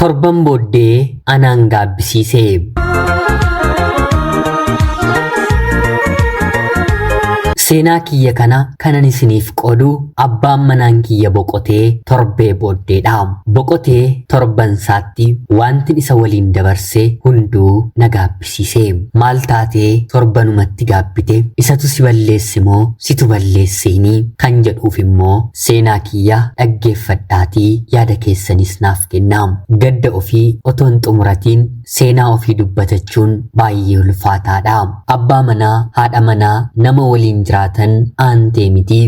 Torban booddee anaan gaabbisiise. Seenaa kiyya kana kanan isiniif qoodu abbaan manaan kiyya boqotee torbee booddeedha. Boqotee torban isaatti wantin isa waliin dabarse hunduu na gaabbisiise. Maal taatee torbanumatti gaabbite? Isatu si balleesse moo situ balleesseenii? Kan jedhuuf immoo seenaa kiyya dhaggeeffadhaatii yaada keessanis naaf kennaa. Gadda ofii otoo hin xumuratiin seenaa ofii dubbatachuun baay'ee ulfaataadha. Abbaa manaa, haadha manaa, nama waliin jiraatan aantee miti.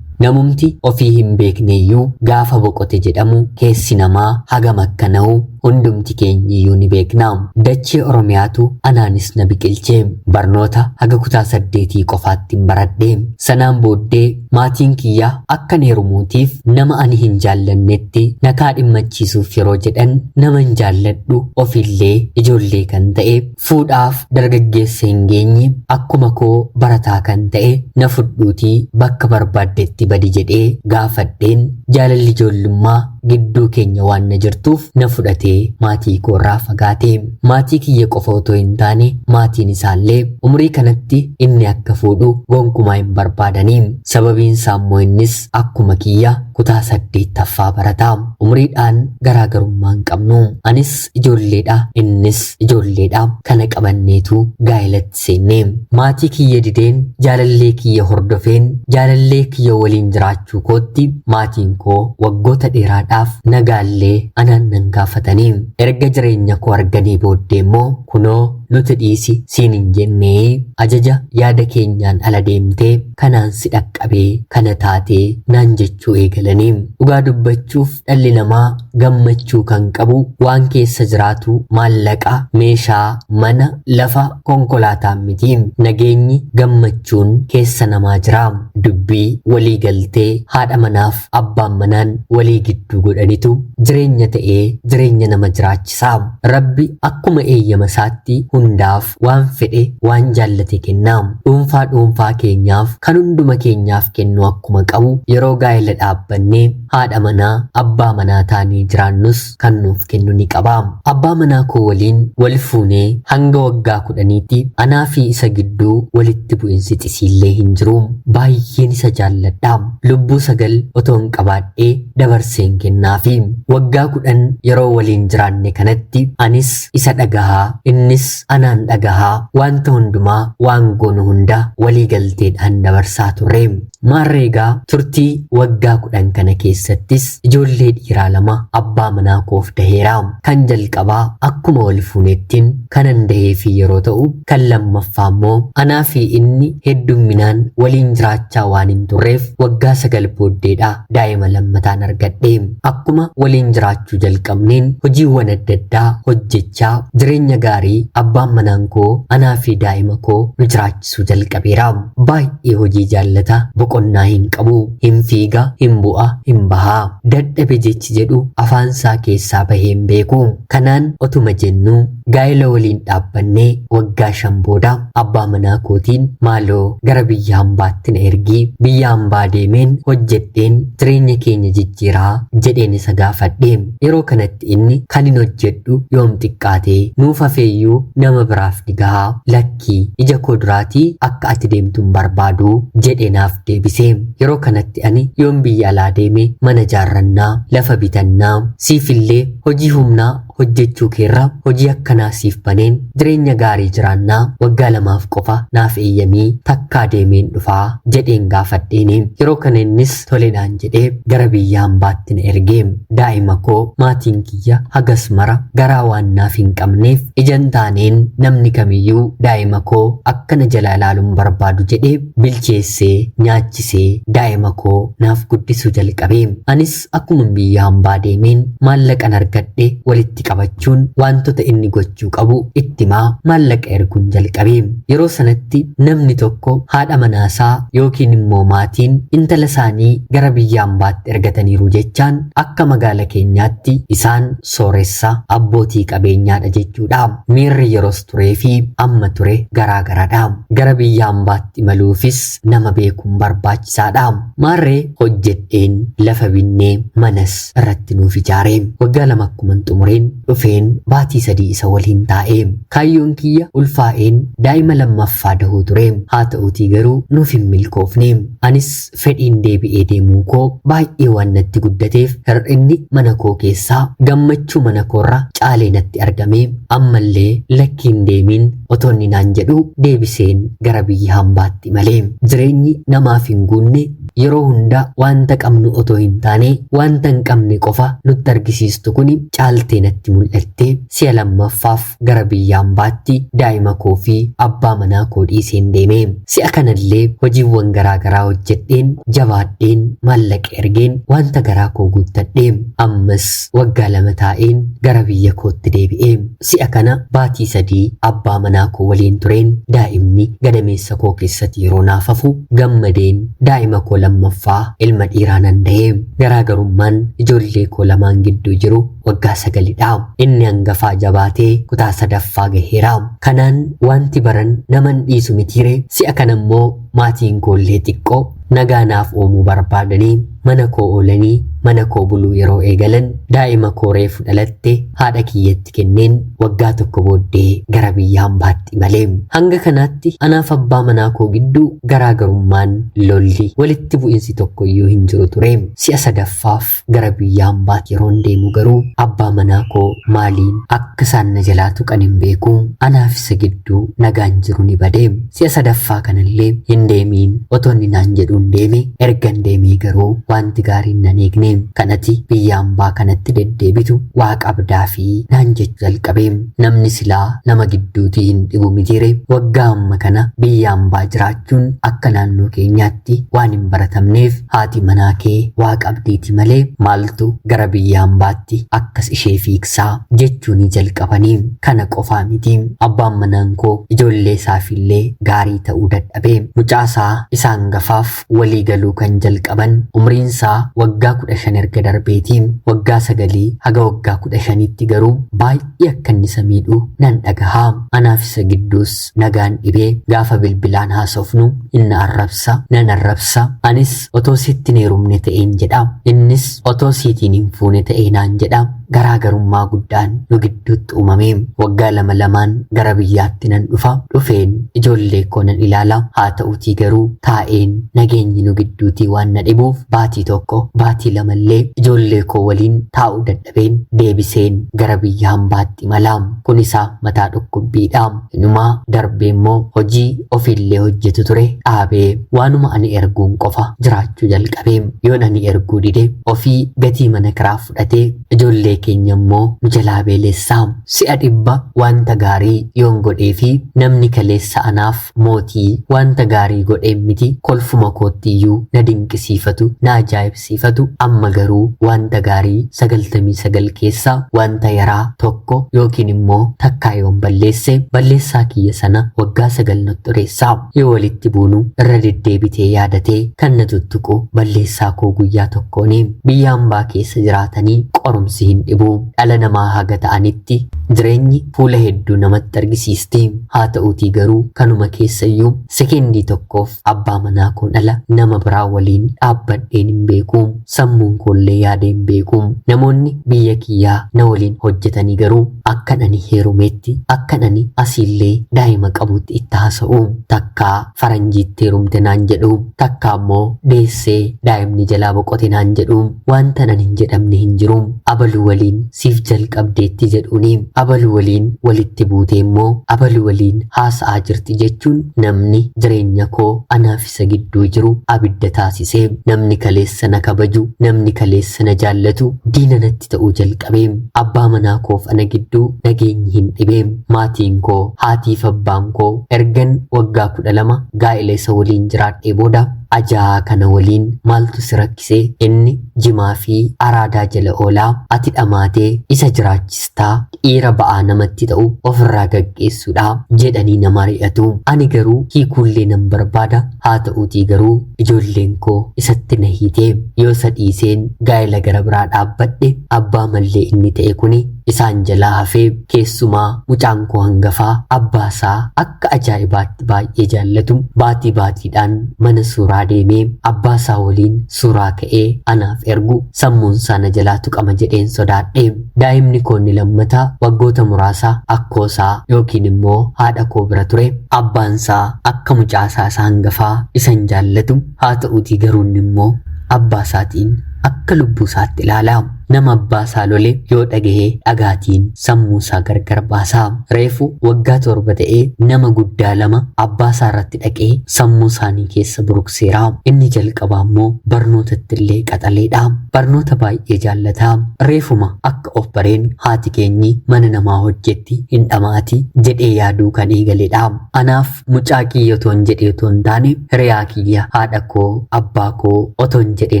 Namumti ofii hin beekneyyuu gaafa boqote jedhamu keessi namaa hagam akka na'u hundumti keenyiyyuu ni beekna. Dachee Oromiyaatu anaanis na biqilche. Barnoota haga kutaa 8 qofaatti hin baradhe. Sanaan booddee maatiin kiyya akka heerumuutiif nama ani hin jaallannetti na kaadhimmachiisuuf yeroo jedhan nama hin jaalladhu ofiillee ijoollee kan ta'e fuudhaaf dargaggeessa hin geenye akkuma koo barataa kan ta'e na fudhuutii bakka barbaaddetti badi jedhee gaafadheen jaalalli ijoollummaa gidduu keenya waan na jirtuuf na fudhatee maatii koo irraa fagaate. Maatii kiyya qofa otoo hin taane maatiin isaallee umurii kanatti inni akka fuudhu gonkumaa hin barbaadanii. Sababiin isaa immoo innis akkuma kiyya kutaa 8ffaa barata. Umuriidhaan garaagarummaa hin qabnu. Anis ijoolleedha, innis ijoolleedha. Kana qabanneetu gaa'elatti seenne. Maatii kiyya dideen jaalallee kiyya hordofeen jaalallee kiyya waliin jiraachuu kootti maatiin koo waggoota dheeraadhaaf nagaallee anaan nan gaafatanii. Erga jireenya koo arganii booddee immoo kunoo nuti dhiisi siin hin jennee ajaja yaada keenyaan ala deemtee kanaan si dhaqqabee kana taatee naan jechuu eegalanii. Dhugaa dubbachuuf dhalli namaa gammachuu kan qabu waan keessa jiraatu maallaqa, meeshaa, mana, lafa, konkolaataan miti. Nageenyi gammachuun keessa namaa jira. Dubbii walii galtee haadha manaaf abbaan manaan walii gidduu godhanitu jireenya ta'ee jireenya nama jiraachisa. Rabbi akkuma eeyyama isaatti hundaaf waan fedhe waan jaallate kenna. Dhuunfaa dhuunfaa keenyaaf kan hunduma keenyaaf kennu akkuma qabu yeroo gaa'ela dhaabbannee haadha manaa abbaa manaa taanee jiraannus kan nuuf kennu ni qaba. Abbaa manaa koo waliin wal fuunee hanga waggaa 10tti anaa fi isa gidduu walitti bu'insi xisiillee hin jiru. Baay'een isa jaalladha. Lubbuu 9 otoo hin qabaadhee dabarseen kennaafi. Waggaa 10 yeroo waliin jiraanne kanatti anis isa dhagahaa innis anaan dhagahaa wanta hundumaa waan goonu hunda walii galteedhaan dabarsaa turre. Maarreegaa turtii waggaa 10 kana keessattis ijoollee dhiiraa 2 abbaa manaa koof daheera. Kan jalqabaa akkuma wal fuunettiin kanan daheefii yeroo ta'u kan lammaffaa immoo anaa fi inni heddumminaan waliin jiraachaa waan hin turreef waggaa 9 booddeedha daa'ima lammataan argadhe. Akkuma waliin jiraachuu jalqabneen hojiiwwan adda addaa hojjechaa jireenya gaarii abbaan manaan koo anaa fi daa'ima koo nu jiraachisuu jalqabeera. Baay'ee hojii jaallata, boqonnaa hin qabu, hin fiiga, hin bu'a, hin baha. Dadhabe jechi jedhu afaan isaa keessaa bahee hin beeku. Kanaan otuma jennuu gaa'ela waliin dhaabbannee waggaa 5 booda abbaa manaa kootiin maaloo gara biyya hambaatti na ergii, biyya hambaa deemeen hojjedheen jireenya keenya jijjiiraa jedheen isa gaafadhe. Yeroo kanatti inni kan hin hojjedhu yoom xiqqaatee nuuf hafeeyyuu nama biraaf ni gahaa, lakkii ija koo duraatii akka ati deemtu hin barbaadu jedhee naaf deebise. Yeroo kanatti ani yoom biyya alaa deeme mana ijaarrannaa, lafa bitannaa, siifillee hojii humnaa hojjechuu keerra hojii akkanaa siif baneen jireenya gaarii jiraannaa waggaa 2 qofa naaf eeyyamii takkaa deemeen dhufaa jedheen gaafadheeni. Yeroo kana innis toledhaan jedhee gara biyya hambaatti na erge. Daa'ima koo maatiin kiyya hagas mara garaa waan naaf hin qabneef ijan taaneen namni kamiyyuu daa'ima koo akkana jala ilaaluun barbaadu jedhee bilcheessee nyaachisee daa'ima koo naaf guddisuu jalqabe. Anis akkuma biyya hambaa deemeen maallaqan argadhe walitti qabachuun wantoota inni gochuu qabu ittimaa maallaqa erguun jalqabe. Yeroo sanatti namni tokko haadha manaasaa yookiin immoo maatiin intala isaanii gara biyya hambaatti ergataniiru jechaan akka magaala keenyaatti isaan sooressa abbootii qabeenyaadha jechuudha. Miirri yeroos turee fi amma ture garaagaradha. Gara biyya hambaatti imaluufis nama beekuun barbaachisaadha. Maarree hojjedheen lafa binnee manas irratti nuuf ijaare. Waggaa 2 akkuma xumureen Dhufeen baatii 3 isa waliin taa'e. Kaayyoon kiyya ulfaa'een daa'ima lammaffaa dahuu ture. Haa ta'uutii garuu nuuf hin milkoofne. Anis fedhiin deebi'ee deemuu koo baay'ee waan natti guddateef hir'inni mana koo keessaa gammachuu mana koorra caalee natti argame. Ammallee lakki hin deemiin otoo inni naan jedhuu deebiseen gara biyya hambaatti imale. Jireenyi namaaf hin guunne yeroo hunda wanta qabnu otoo hin taane wanta hin qabne qofa nutti argisiistu kuni caaltee natti mul'atte. Si'a lammaffaaf gara biyya hambaatti daa'ima koo fi abbaa manaa koo dhiiseen deeme. Si'a kanallee hojiiwwan garaa garaa hojjedheen jabaadheen maallaqa ergeen wanta garaa koo guuttadhe. Ammas waggaa 2 taa'een gara biyya kootti deebi'e. Si'a kana baatii 3 abbaa manaa koo waliin tureen daa'imni gadameessa koo keessatti yeroo naaf hafu gammadeen daa'ima koo lammaffaa ilma dhiiraa nan da'e. Garaagarummaan ijoollee koo lamaan gidduu jiru waggaa 9dha. Inni hangafaa jabaatee kutaa 3ffaa gaheera. Kanaan wanti baran naman dhiisu mitiire. Si'a kana immoo maatiin koollee xiqqoo nagaa naaf uumuu barbaadanii mana koo oolanii mana koo buluu yeroo eegalan daa'ima koo reefu dhalatte haadha kiyyatti kenneen waggaa 1 booddee gara biyya hambaatti imale. Hanga kanaatti anaaf abbaa manaa koo gidduu garaagarummaan lolli walitti bu'insi tokkoyyuu hin jiru ture. Si'a 3ffaaf gara biyya hambaatti yeroon deemu garuu abbaa manaa koo maaliin akka isaan na jalaa tuqan hin beeku. Anaaf isa gidduu nagaan jiru ni bade. Si'a 3ffaa kanallee hin deemiin otoo inni naan jedhuun deeme. Ergan deemee garuu wanti gaariin nan eegne. Kanati biyya hambaa kanatti deddeebitu waa qabdaa fi naan jechuu jalqabe. Namni silaa nama gidduutii hin dhibu mitiire. Waggaa amma kana biyya hambaa jiraachuun akka naannoo keenyaatti waan hin baratamneef haati manaa kee waa qabdiiti malee maaltu gara biyya hambaatti akkas ishee fiigsaa jechuunii jalqabanii. Kana qofaa miti, abbaan manaan koo ijoollee isaafillee gaarii ta'uu dadhabe. Mucaasaa isa hangafaaf walii galuu kan jalqaban umriin isaa waggaa 15 erga darbeeti. Waggaa 9 haga waggaa 15tti garuu baay'ee akka inni isa miidhu nan dhagaha. Anaaf isa gidduus nagaan dhibee gaafa bilbilaan haasofnu inni arrabsa, nan arrabsa. Anis otoo sitti hin heerumne ta'een jedha. Innis otoo siitiin hin fuune ta'ee naan jedha. Garaagarummaa guddaan nu gidduutti uumame. Waggaa 2 2 gara biyyaatti nan dhufa. Dhufeen ijoollee koo nan ilaala. Haa ta'uutii garuu taa'een nageenyi nu gidduutii waan na dhibuuf baatii 1 baatii 2 illee ijoollee koo waliin taa'uu dadhabeen deebiseen gara biyya hambaatti imala. Kun isa mataa dhukkubbiidha. Inumaa darbee immoo hojii ofiillee hojjetu ture dhaabee waanuma ani erguun qofa jiraachuu jalqabe. Yoon ani erguu dide ofii gatii mana kiraa fudhatee ijoollee keenya immoo nu jalaa beelessaa. Si'a 100 wanta gaarii yoon godhee fi namni kaleessa anaaf mootii wanta gaarii godheen miti kolfuma kootti iyyuu na dinqisiifatu, na ajaa'ibsiifatu. Amma garuu wanta gaarii 99 keessaa wanta yaraa tokko yookiin immoo takkaa yoon balleesse balleessaa kiyya sana waggaa 9 natti xureessaa. Yoo walitti buunu irra deddeebitee yaadatee kan na tuttuqu balleessaa koo guyyaa tokkooni. Biyya hambaa keessa jiraatanii qorumsi hin dhibu. Dhala namaa haga ta'anitti jireenyi fuula hedduu namatti argisiisti. Haa ta'uutii garuu kanuma keessayyuu sekendii tokkoof abbaa manaa koon ala nama biraa waliin dhaabbadheen hin beeku. Sammuun koollee yaadee hin beeku. Namoonni biyya kiyyaa na waliin hojjetanii garuu akkan ani heerumeetti, akkan ani asiillee daa'ima qabutti itti haasa'u. Takkaa faranjiitti heerumte naan jedhu, takkaa immoo deessee daa'imni jalaa boqote naan jedhu. Wanta nan hin jedhamne hin jiru. Abaluu waliin siif jalqabdeetti jedhuuni, abaluu waliin walitti buutee immoo abaluu waliin haasa'aa jirti jechuun namni jireenya koo anaaf isa gidduu jiru abidda taasise. Namni kaleessa na kabaju, namni kaleessa na jaallatu diina natti ta'uu jalqabe. Abbaa manaa koof ana gidduu nageenyi hin dhibe. Maatiin koo, haatiif abbaan koo ergan waggaa 12 gaa'ela isa waliin jiraadhee booda ajaa kana waliin maaltu si rakkise? Inni jimaa fi araadaa jala oolaa, ati dhamaatee isa jiraachistaa, dhiira ba'aa namatti ta'u ofirraa gaggeessuudha jedhanii nama ari'atu. Ani garuu hiikuullee nan barbaada. Haa ta'uutii garuu ijoolleen koo isatti na hiite. Yoo isa dhiiseen gaa'ela gara biraa dhaabbadhe abbaa mallee inni ta'e kuni isaan jalaa hafee, keessumaa mucaan koo hangafaa abbaa isaa akka ajaa'ibaatti baay'ee jaallatu. Baatii baatiidhaan mana suuraa suuraa deemee abbaa isaa waliin suuraa ka'ee anaaf ergu sammuun isaa na jalaa tuqama jedheen sodaadhe. Daa'imni koo inni lammataa waggoota muraasa akkoo isaa yookiin immoo haadha koo bira ture. Abbaan isaa akka mucaa isaa isa hangafaa isa hin jaallatu. Haa ta'uutii garuu inni immoo abbaa isaatiin akka lubbuu isaatti ilaala. Nama abbaa isaa lole yoo dhagahe dhagaatiin sammuu isaa gargar baasa. Reefu waggaa 7 ta'ee nama guddaa 2 abbaa isaa irratti dhaqee sammuu isaanii keessa burukseera. Inni jalqabaa immoo barnootatti illee qaxaleedha. Barnoota baay'ee jaallata. Reefuma akka of bareen haati keenyi mana namaa hojjetti hin dhamaati jedhee yaaduu kan eegaledha. Anaaf mucaa kiyya otoon jedhee otoo hin taane hiriyaa kiyya, haadha koo, abbaa koo otoon jedhee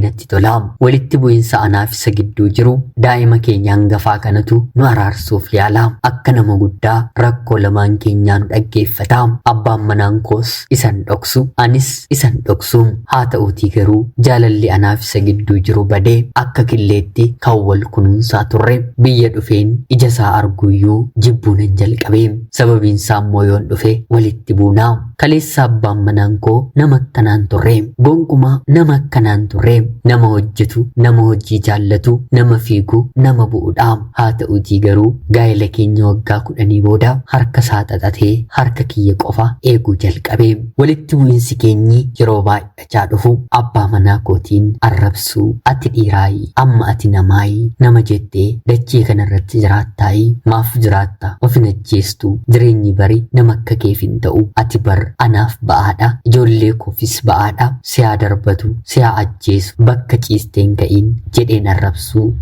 natti tola. Walitti bu'iinsa anaaf isa gidduu jiru daa'ima keenya hangafaa kanatu nu araarsuuf yaala. Akka nama guddaa rakkoo lamaan keenyaa nu dhaggeeffata. Abbaan manaan koos isan dhoksu, anis isan dhoksu. Haa ta'uutii garuu jaalalli anaaf isa gidduu jiru badee akka killeetti kan wal kunuunsaa turre biyya dhufeen ija isaa arguuyyuu jibbuu nan jalqabe. Sababiin isaa immoo yoon dhufe walitti buuna. Kaleessa abbaan manaan koo nama akkanaan turre. Gonkumaa nama akkanaan turre. Nama hojjetu, nama hojii jaallatu, nama fiigu, nama bu'udha. Haa ta'uutii garuu gaa'ela keenya waggaa 10 booda harka isaa xaxatee harka kiyya qofa eeguu jalqabe. Walitti bu'iinsi keenyi yeroo baay'achaa dhufu abbaa manaa kootiin arrabsuu, ati dhiiraayi, amma ati namaayi, nama jettee dachee kanarratti jiraattaayi, maaf jiraatta, of hin ajjeestu, jireenyi bari nama akka keef hin ta'u, ati bar anaaf ba'aadha, ijoollee koofis ba'aadha, si haa darbatu, si haa ajjeesu, bakka ciistee hin ka'iin jedheen arrabsuu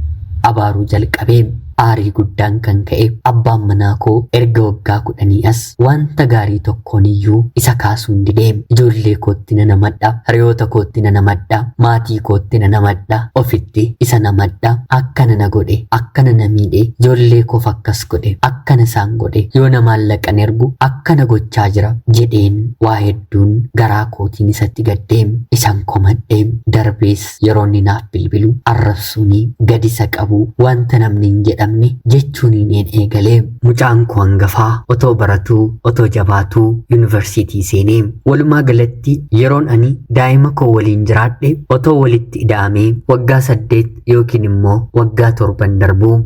abaaruu jalqabe. Aarii guddaan kan ka'e abbaan manaa koo erga waggaa 10 as wanta gaarii tokkoon iyyuu isa kaasuun didee. Ijoollee kootti nan amadha, hiriyoota kootti nan amadha, maatii kootti nan amadha, ofitti isa namadha. Akkana na godhe, akkana na miidhe, ijoollee koof akkas godhe, akkana isaan godhe, yoo na maallaqan ergu akkana gochaa jira jedheen waa hedduun garaa kootiin isatti gaddee isan komadhe. Darbees yeroo inni naaf bilbilu arrabsuuni gadi isa qabu wanta namni hin jedhamne jechuuniin een eegalee. Mucaan koo hangafaa otoo baratuu otoo jabaatuu yuunivarsiitii seenee. Walumaa galatti yeroon ani daa'ima koo waliin jiraadhe otoo walitti ida'amee waggaa 8 yookiin immoo waggaa 7 darbuu.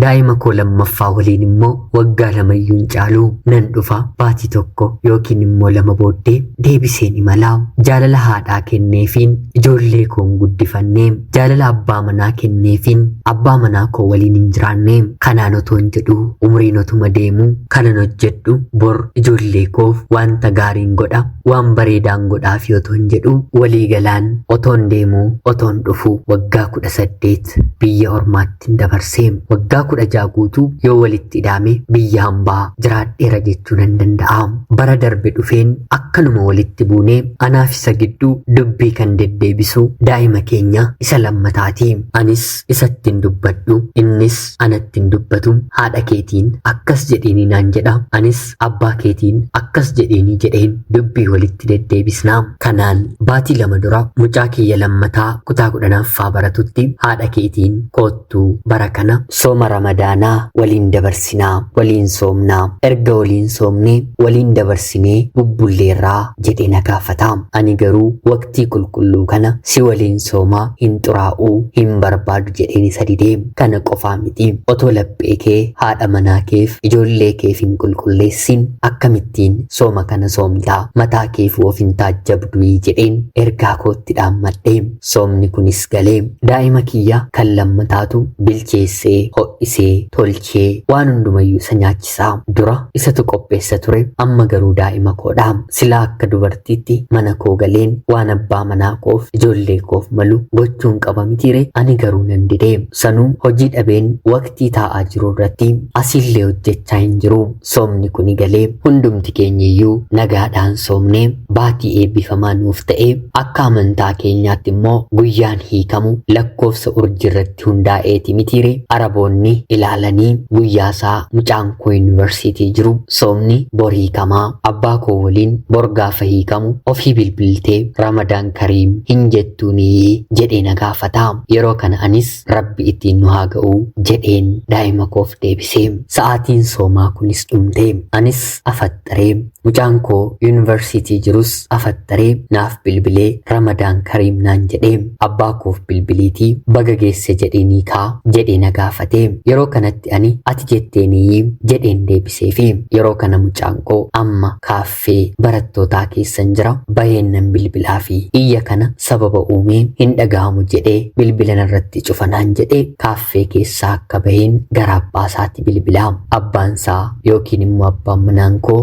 Daa'ima koo lammaffaa waliin immoo waggaa 2 iyyuu hin caalu. Nan dhufa baatii 1 yookiin immoo 2 booddee deebiseen imala. Jaalala haadhaa kenneefiin ijoollee koo hin guddifanne. Jaalala abbaa manaa kenneefiin abbaa manaa koo waliin hin jiraanne. Kanaan otoon jedhu umriin otuma deemu kanan hojjedhu bor ijoollee koof wanta gaariin godha, waan bareedaan godhaafi otoon jedhu walii galaan otoon deemu otoon dhufu waggaa 18 biyya ormaatti dabarse. Waggaa 16 guutuu yoo walitti ida'ame biyya hambaa jiraadheera jechuu nan danda'a. Bara darbe dhufeen akkanuma walitti buunee anaaf isa gidduu dubbii kan deddeebisu daa'ima keenya isa lammataati. Anis isatti hin dubbadhu, innis anatti hin dubbatu. Haadha keetiin akkas jedhiini naan jedha, anis abbaa keetiin akkas jedhiini jedheen dubbii walitti deddeebisna. Kanaan baatii 2 dura mucaa kiyya lammataa kutaa 10ffaa baratutti haadha keetiin koottuu bara kana sooma Ramadaanaa waliin dabarsinaa, waliin soomnaa, erga waliin soomnee waliin dabarsinee bubbulleerraa jedhee na gaafata. Ani garuu waqtii qulqulluu kana si waliin soomaa hin xuraa'uu hin barbaadu jedheen isa didee. Kana qofaa miti, otoo laphee kee haadha manaa keef ijoollee keef hin qulqulleessin akkamittiin sooma kana soomtaa, mataa keef of hin taajjabduyi jedheen ergaa kootti dhaammadhe. Soomni kunis galee daa'ima kiyya kan lammataatu bilcheessee ho'isee tolchee waan hundumayyuu isa nyaachisaa. Dura isatu qopheessa ture, amma garuu daa'ima koodha. Silaa akka dubartiitti mana koo galeen waan abbaa manaa koof ijoollee koof malu gochuun qaba mitiire, ani garuu nan dide. Sanuu hojii dhabeen waqtii taa'aa jiru irratti asiillee hojjechaa hin jiru. Soomni kuni galee hundumti keenyiyyuu nagaadhaan soomnee baatii eebbifamaa nuuf ta'e. Akka amantaa keenyaatti immoo guyyaan hiikamu lakkoofsa urjii irratti hundaa'eeti mitiire. Araboonni Ilaalanii guyyaasaa mucaan koo yuunivarsiitii jiru soomni bor hiikamaa, abbaa koo waliin bor gaafa hiikamu ofii bilbiltee Ramadaan Kariim hin jettuunii jedhee na gaafata. Yeroo kana anis Rabbi ittiin nu haa ga'u jedheen daa'ima koof deebisee. Sa'aatiin soomaa kunis dhumte. Anis afaxxaree, mucaan koo yuunivarsiitii jirus afaxxaree naaf bilbilee Ramadaan Kariim naan jedhee, abbaa koof bilbiliitii baga geesse jedheenii kaa jedhee na gaafate. Yeroo kanatti ani ati jetteenii jedheen deebiseefi. Yeroo kana mucaan koo amma kaaffee barattootaa keessan jira, baheen nan bilbilaa fi iyya kana sababa uumee hin dhaga'amu jedhee bilbila narratti cufanaan jedhee kaaffee keessaa akka baheen gara abbaa isaatti bilbilaa. Abbaan isaa yookiin immoo abbaan manaan koo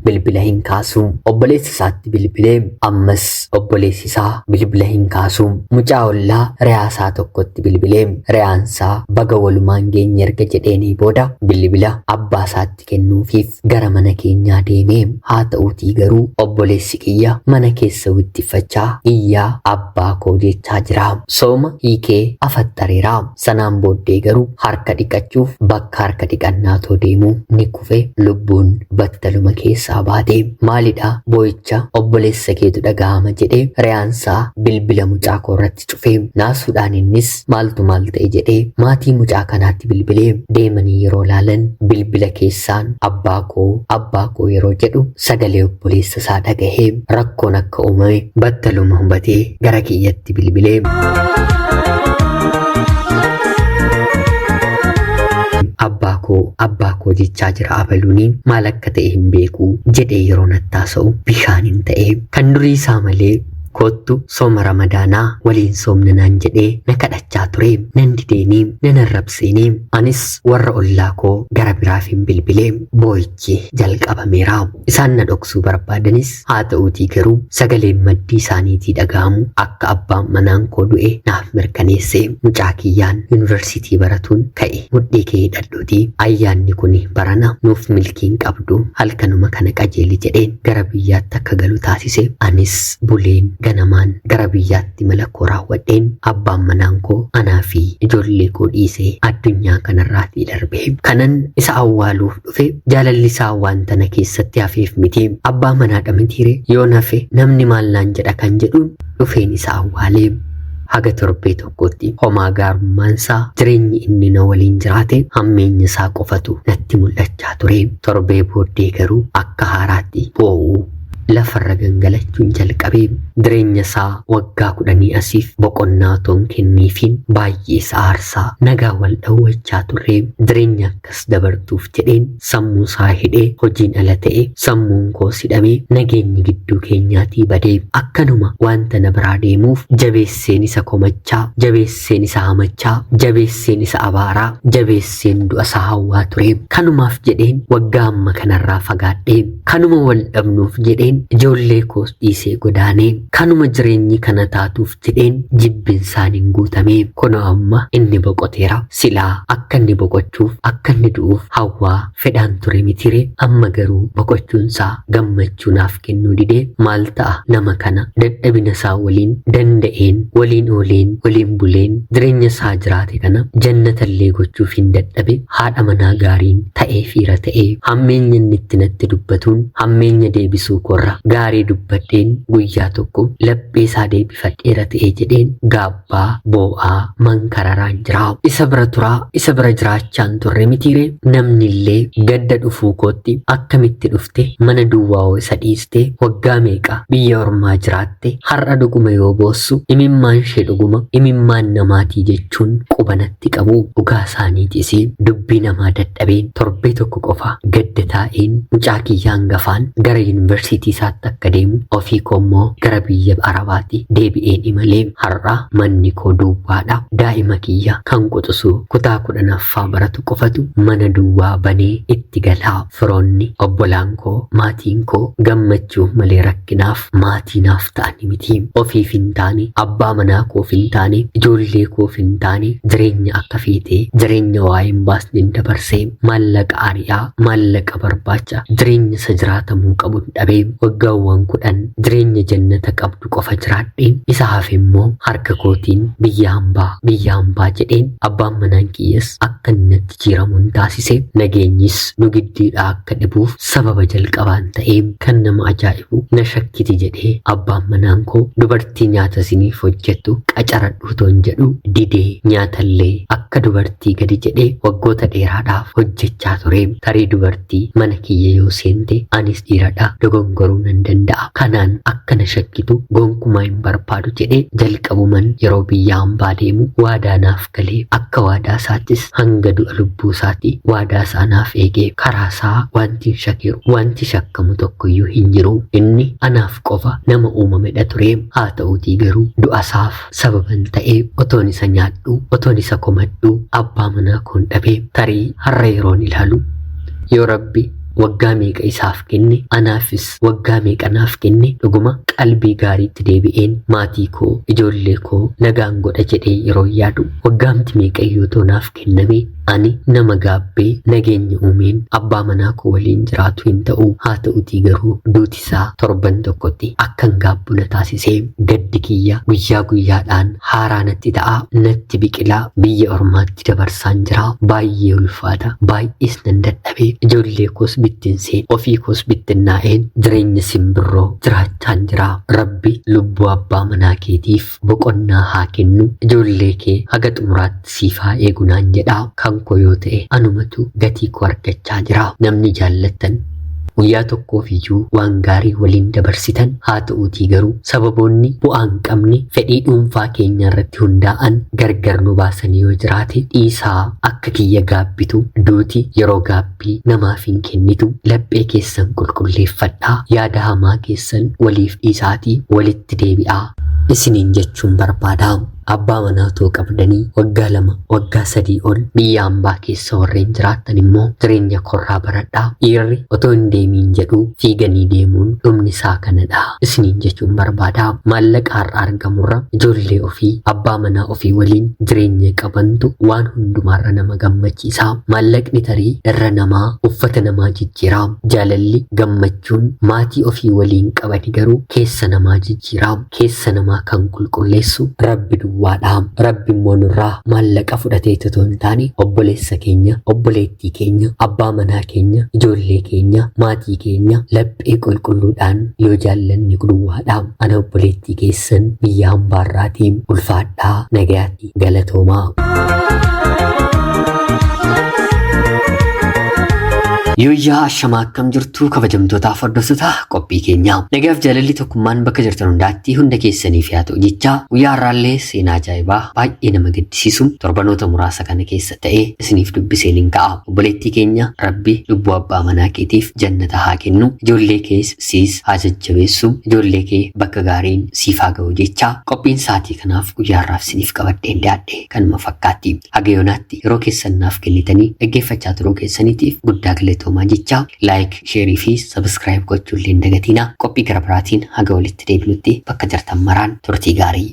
bilbila hin kaasu. Obboleessa isaatti bilbilee ammas obboleessi isaa bilbila hin kaasu. Mucaa ollaa re'aasaa tokkotti bilbilee re'aansaa baga walumaan geenye erga jedheenii booda bilbila abbaa isaatti kennuufiif gara mana keenyaa deemee. Haa ta'uutii garuu obboleessi kiyya mana keessa wittiffachaa iyyaa abbaa koo jechaa jira. Sooma hiikee afaxxareera. Sanaan booddee garuu harka dhiqachuuf bakka harka dhiqannaa too deemu ni kufe, lubbuun battaluma keessaa baate. Maalidha boo'icha obboleessa keetu dhaga'ama jedhee re'aansaa bilbila mucaa koo irratti cufee naasuudhaan, innis maaltu maal ta'e jedhee maatii mucaa kanaatti bilbilee deemanii yeroo laalan bilbila keessaan abbaa koo abbaa koo yeroo jedhu sagalee obboleessa isaa dhagahee rakkoon akka uumame battaluma hubatee gara kiyyatti bilbilee. Abbaa koo abbaa koo jechaa jira, abaluuni maal akka ta'e hin beeku jedhee yeroo nattaasa'u bishaaniin ta'e kan durii isaa malee, kottu sooma Ramadaanaa waliin soomna naan jedhee na kadhachaa ture. Nan dideenii, nan arrabseenii. Anis warra ollaa koo gara biraaf hin bilbilee. Boo'ichi jalqabameera. Isaan na dhoksuu barbaadanis haa ta'uutii garuu sagaleen maddii isaaniitii dhaga'amu akka abbaan manaan koo du'e naaf mirkaneesse. Mucaa kiyyaan yuunivarsiitii baratuun ka'e, mudhii kee hidhadhuutii ayyaanni kun barana nuuf milkiin qabdu, halkanuma kana qajeeli jedheen gara biyyaatti akka galu taasise. Anis buleen ganamaan gara biyyaatti mala koo raawwadheen abbaan manaan koo anaa fi ijoollee koo dhiisee addunyaa kanarraatii darbe. Kanan isa awwaaluuf dhufe jaalalli isaa wanta na keessatti hafeef miti. Abbaa manaadha mitiire, yoo hafe namni maal naan jedha kan jedhuun dhufeen isa awwaalee. Haga torbee tokkotti homaa gaarummaan isaa, jireenyi inni na waliin jiraate, hammeenya isaa qofatu natti mul'achaa ture. Torbee booddee garuu akka haaraatti boo'uu, lafarra gangalachuun jalqabee. Jireenya isaa waggaa 10 asiif boqonnaa otoon kenniifiin baay'ee isa aarsaa nagaa wal dhawwachaa turre. Jireenya akkas dabartuuf jedheen sammuu isaa hidhee hojiin ala ta'e, sammuun koos hidhamee nageenyi gidduu keenyaatii badee, akkanuma wanta na biraa deemuuf jabeesseen isa komachaa, jabeesseen isa hamachaa, jabeesseen isa abaaraa, jabeesseen du'a isaa hawwaa ture. Kanumaaf jedheen waggaa amma kanarraa fagaadhee, kanuma wal dhabnuuf jedheen ijoollee koos dhiisee godaanee, kanuma jireenyi kana taatuuf jedheen jibbinsaan hin guutame. Kunoo amma inni boqoteera. Silaa akka inni boqochuuf, akka inni du'uuf hawwaa fedhaan ture mitire? Amma garuu boqochuunsaa gammachuu naaf kennuu didee. Maal ta'a, nama kana dadhabina isaa waliin danda'een, waliin ooleen, waliin buleen, jireenya isaa jiraate kana jannatallee gochuuf hin dadhabe. Haadha manaa gaariin ta'ee fiira ta'ee, hammeenya inni itti natti dubbatuun hammeenya deebisuu korra gaarii dubbadheen guyyaa tokko laphee isaa deebifadheera ta'ee jedheen gaabbaa boo'aa mankararaan jira. Isa bira turaa, isa bira jiraachaan turre mitiire? Namni illee gadda dhufuu kootti akkamitti dhufte, mana duwwaa'oo isa dhiiste, waggaa meeqa biyya ormaa jiraatte, har'a dhuguma yoo boossu imimmaan ishee dhuguma imimmaan namaatii jechuun qubanatti qabu. Dhugaa isaaniitis dubbii namaa dadhabeen torbee tokko qofa gadda taa'een mucaa kiyya hangafaan gara yuunivarsiitii isaatti akka deemu, ofii koo immoo gara biyya Arabaatti deebi'een imalee. Har'a manni koo duwwaadha. Daa'ima kiyya kan quxisuu kutaa 10ffaa baratu qofatu mana duwwaa banee itti galaa. Firoonni, obbolaan koo, maatiin koo gammachuu malee rakkinaaf maatii naaf ta'ani miti. Ofiif hin taane, abbaa manaa koof hin taane, ijoollee koof hin taane, jireenya akka feetee, jireenya waa hin baasne dabarsee, maallaqa ari'aa, maallaqa barbaacha jireenya isa jiraatamuu qabu dhabee waggaawwan 10 jireenya jannata nyaata qabdu qofa jiraadheen isa hafe immoo harka kootiin biyya hambaa biyya hambaa jedheen abbaan manaan kiyyas akka inni natti jijjiiramuun taasise nageenyis nu gidduudhaa akka dhibuuf sababa jalqabaan ta'ee kan nama ajaa'ibu na shakkiti jedhee abbaan manaan koo dubartii nyaata isiniif hojjettu qacaradhu otoon jedhu didee nyaatallee akka dubartii gadi jedhee waggoota dheeraadhaaf hojjechaa ture. Tarii dubartii mana kiyya yoo seente anis dhiiradha dogongoruu nan danda'a. Kanaan akka na shakkitu gonkumaa hin barbaadu jedhee jalqabuman yeroo biyya hambaa deemu waadaa naaf galee akka waadaa isaattis hanga du'a lubbuu isaatti waadaa isaa naaf eegee karaa isaa wanti shakiru wanti shakkamu tokkoyyuu hin jiru. Inni anaaf qofa nama uumamedha ture. Haa ta'uutii garuu du'a isaaf sababan ta'ee otoon isa nyaadhu otoon isa komadhu abbaa manaa koon dhabee tarii har'a yeroon ilaalu yoo rabbi waggaa meeqa isaaf kenne anaafis waggaa meeqa naaf kenne dhuguma qalbii gaariitti deebi'een maatii koo ijoollee koo nagaan godha jedhee yeroo yaadu waggaamti meeqa iyyuu otoo naaf kenname ani nama gaabbee nageenya uumeen abbaa manaa koo waliin jiraatu hin ta'u. Haa ta'utii garuu duuti isaa torban tokkotti akkan gaabbu na taasisee gaddi kiyya guyyaa guyyaadhaan haaraa natti ta'a natti biqilaa biyya ormaatti dabarsaan jira baay'ee ulfaata baay'ees nan dadhabee ijoollee koos bittinseen ofii koos bittinnaa'een jireenya simbirroo jiraachaan jira. Rabbi lubbuu abbaa manaa keetiif boqonnaa haa kennu ijoollee kee haga xumuraatti siif haa eegu naan jedha. Kan koo yoo ta'e anumatu gatii koo argachaa jira. Namni jaallattan guyyaa tokkoof iyyuu waan gaarii waliin dabarsitan haa ta'uutii garuu sababoonni bu'aa hin qabne fedhii dhuunfaa keenya irratti hundaa'an gargar nu baasanii yoo jiraate dhiisaa akka kiyya gaabbitu duuti yeroo gaabbii namaaf hin kennitu laphee keessan qulqulleeffadhaa yaada hamaa keessan waliif dhiisaatii walitti deebi'aa isiniin jechuun barbaada. Abbaa manaa otoo qabdanii waggaa 2 waggaa 3 ol biyya hambaa keessa warreen jiraattan immoo jireenya korraa baradhaa. Dhiirri otoo hin deemiin jedhu fiiganii deemuun dhumni isaa kanadha isiniin jechuun barbaada. Maallaqa har'a argamurra ijoollee ofii abbaa manaa ofii waliin jireenya qabantu waan hundumaarra nama gammachiisa. Maallaqni tarii irra namaa uffata namaa jijjiira. Jaalalli gammachuun maatii ofii waliin qabani garuu keessa namaa jijjiira. Keessa namaa kan qulqulleessu Rabbi duwwaadha. Rabbi immoo nurraa maallaqa fudhatee otoo hin taane obboleessa keenya, obboleettii keenya, abbaa manaa keenya, ijoollee keenya, maatii keenya laphee qulqulluudhaan yoo jaallanne duwwaadha. Ana obboleettii keessan biyya hambaarraatiin ulfaadhaa nagayaatti galatoomaa. Yooyyaa ashamaa akkam jirtu kabajamtootaaf hordoftoota qophii keenyaa. Nagaaf jaalalli tokkummaan bakka jirtan hundaatti hunda keessaniif haa ta'u jechaa guyyaa har'aallee seenaa ajaa'ibaa baay'ee nama gaddisiisu torbanoota muraasa kana keessa ta'ee isiniif dubbiseen hin ka'a. Obboleettii keenya Rabbi lubbuu abbaa manaa keetiif jannata haa kennu. Ijoollee kees siis haa jajjabeessu. Ijoollee kee bakka gaariin siif haa ga'u jechaa qophiin sa'aatii kanaaf guyyaa har'aaf isiniif qabadheen dhiyaadhe kanuma fakkaatti. Haga yoonaatti yeroo keessan naaf kennitanii dhaggeeffachaa turuu keessaniitiif guddaa galatoomaa jechaa laayik, sheerii fi sabiskiraayib gochuu illee hin dagatinaa. Qophii gara biraatiin haga walitti deebinutti bakka jirtan maraan turtii gaarii.